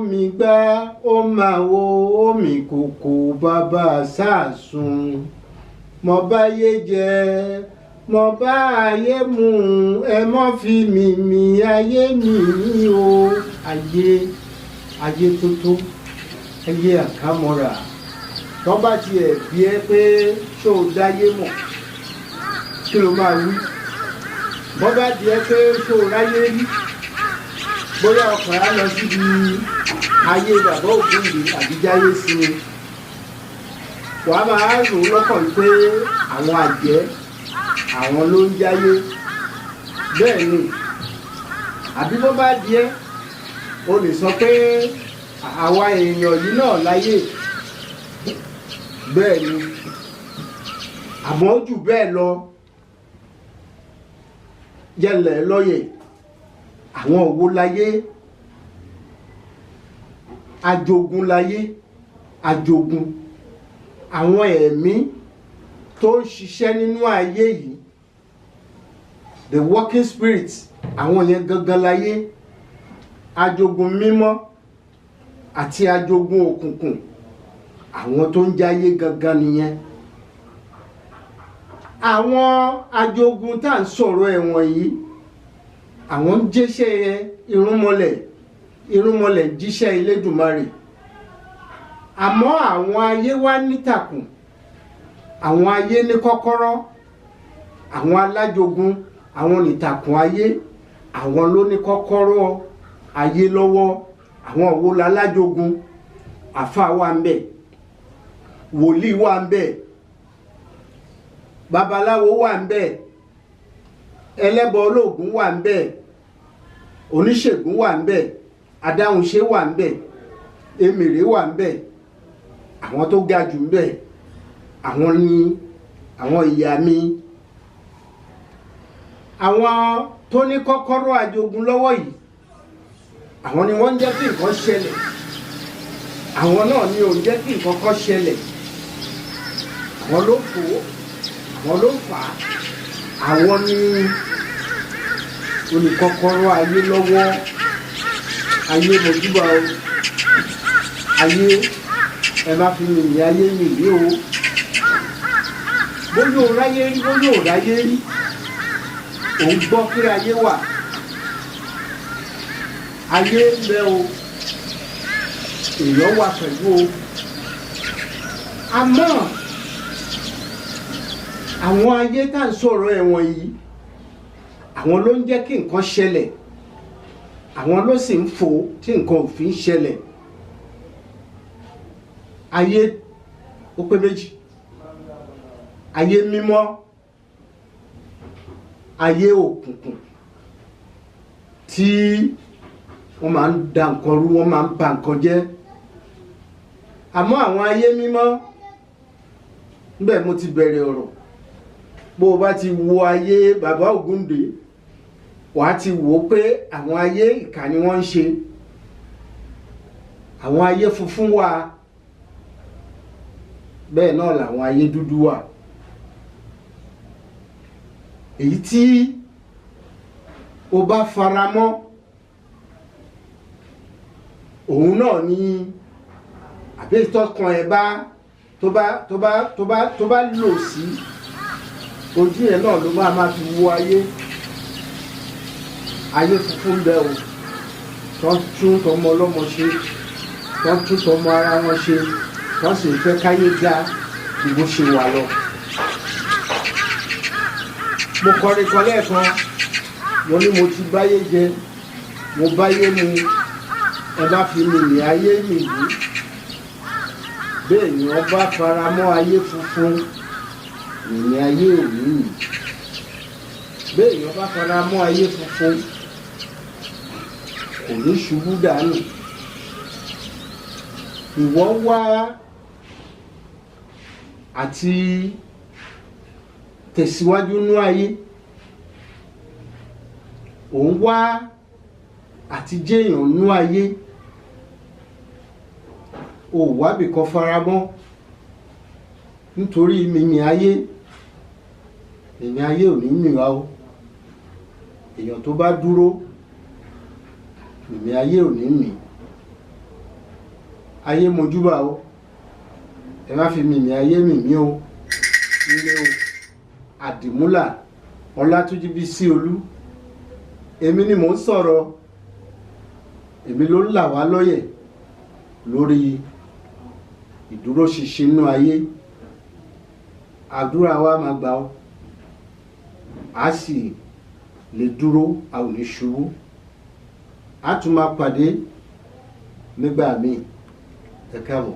mi gbá, ó máa wo omi kòkò bàbá sàásùn. Mo bá yé jẹ, mo bá ayé mu, ẹ mọ́ fi mi mi ayé mi o. Ayé, ayé tótó, ayé àkámọ́ra. Tọ́ bá tiẹ̀ bí ẹ pé ṣó o dáyé mọ̀, kí ló máa wí? Bọ́ bá di ẹ pé ṣó o ráyé rí, bóyá ọkàn á lọ síbi ayé bàbá Ògúndé àbíjáyé sí ni, wàá máa rò ó lọ́kàn pé àwọn àjẹ́ àwọn ló ń jáyé. Bẹ́ẹ̀ ni, àbí bó bá di ẹ́, o lè sọ pé àwa èèyàn yìí náà láyé. Bẹ́ẹ̀ ni, àmọ́ jù bẹ́ẹ̀ lọ, yẹlẹ̀ lọ́yẹ̀, àwọn òwò láyé, ajogun láyé, ajogun àwọn ẹ̀mí tó ń ṣiṣẹ́ nínú ayé yìí, the working spirits, àwọn yẹn gangan láyé, ajogun mímọ́ àti ajogun òkùnkùn, àwọn tó ń jáyé gangan nìyẹn. Àwọn ajogun tá à ń sọ̀rọ̀ ẹ̀wọ̀n yìí, àwọn ń jẹ́ṣẹ́ irúnmọlẹ̀, irúnmọlẹ̀ ń jíṣẹ́ Elédùmarè. Àmọ́ àwọn ayé wá nítàkùn, àwọn ayé ní kọ́kọ́rọ́, àwọn alájogun, àwọn nìtàkùn ayé, àwọn ló ní kọ́kọ́rọ́ ayé lọ́wọ́. Àwọn wo lálájogun? Àfáà wà ń bẹ̀, wòlíì wà ń bẹ̀, babaláwo wà ń bẹ̀, ẹlẹ́bọ olóògùn wà ń bẹ̀, oníṣègùn wà ń bẹ̀, adáhunṣe wà ń bẹ̀, emèrè wà ń bẹ̀. Àwọn tó ga jù ń bẹ̀, àwọn ni àwọn ìyá mi, àwọn tó ní kọ́kọ́rọ́ ajogun lọ́wọ́ yìí, àwọn ni wọ́n ń jẹ́ kí nǹkan ṣẹlẹ̀, àwọn náà ni ò ń jẹ́ kí nǹkan kan ṣẹlẹ̀. Àwọn ló fò ó, àwọn ló fà á, àwọn ni olùkọ́kọ́rọ́ ayé lọ́wọ́. Ayé, mojúbà o. Ayé, ẹ má fi mi ní ayé mi rí o. Bóyá o ráyé rí, bóyá o ráyé rí, òun gbọ́ pé ayé wà, ayé ń bẹ o, èèyàn wà pẹ̀lú o. Àmọ́ àwọn ayé tá à ń sọ̀rọ̀ ẹ̀wọ̀n yìí, àwọn ló ń jẹ́ kí nǹkan ṣẹlẹ̀, àwọn ló sì ń fò tí nǹkan ò fi ń ṣẹlẹ̀. Ayé ó pé méjì: ayé mímọ́, ayé òkùnkùn, tí wọ́n máa ń da nǹkan rú, wọ́n máa ń ba nǹkan jẹ́. Àmọ́ àwọn ayé mímọ́ níbẹ̀, mo ti bẹ̀rẹ̀ ọ̀rọ̀, bó o bá ti wo ayé bàbá Ògúndé, wàá ti wò ó pé àwọn ayé ìkà ni wọ́n ń ṣe. Àwọn ayé funfun wà, bẹ́ẹ̀ náà làwọn ayé dúdú wà. Èyí tí o bá fara mọ́, òun náà ni, àbí ìtọ́kàn ẹ bá tó bá lò sí ojú yẹn náà ló máa fi wo ayé. Ayé funfun ń bẹ o, tó ń tún tọmọ ọlọ́mọ ṣe, tó ń tún tọmọ ara wọn ṣe, tó sì ń fẹ́ káyé dá ju bó ṣe wà lọ. Mo kọrin kan lẹ́ẹ̀kan, mo ní mo ti báyé jẹ, mo báyé mu, ẹ bá fi mi ní ayé mi yìí. Bẹ́ẹ̀ ni wọ́n bá fara mọ́ ayé funfun, ìní ayé òní yìí. Bẹ́ẹ̀ ni wọ́n bá fara mọ́ ayé funfun, kò ní ṣubú dànù. Ìwọ wá àti tẹ̀síwájú nú ayé, òun wá àti jẹ́yàn nú ayé, ò wábì kan faramọ́ nítorí mímì ayé. Mímì ayé ò ní mì wá o. Èèyàn tó bá dúró, mímì ayé ò ní mì. Ayé mojúbà o, ẹ má fi mìmì ayé mìmí o. Ire o. Àdìmúlà Ọlátúnjí Bísí Olú, èmi ni mò ń sọ̀rọ̀, èmi ló ń là wá lọ́yẹ̀ lórí ìdúróṣinṣin inú ayé. Àdúrà wa máa gbà ọ́, a sì lè dúró, a ò ní ṣubú. A tún máa pàdé nígbà míì. Ẹ káàbọ̀.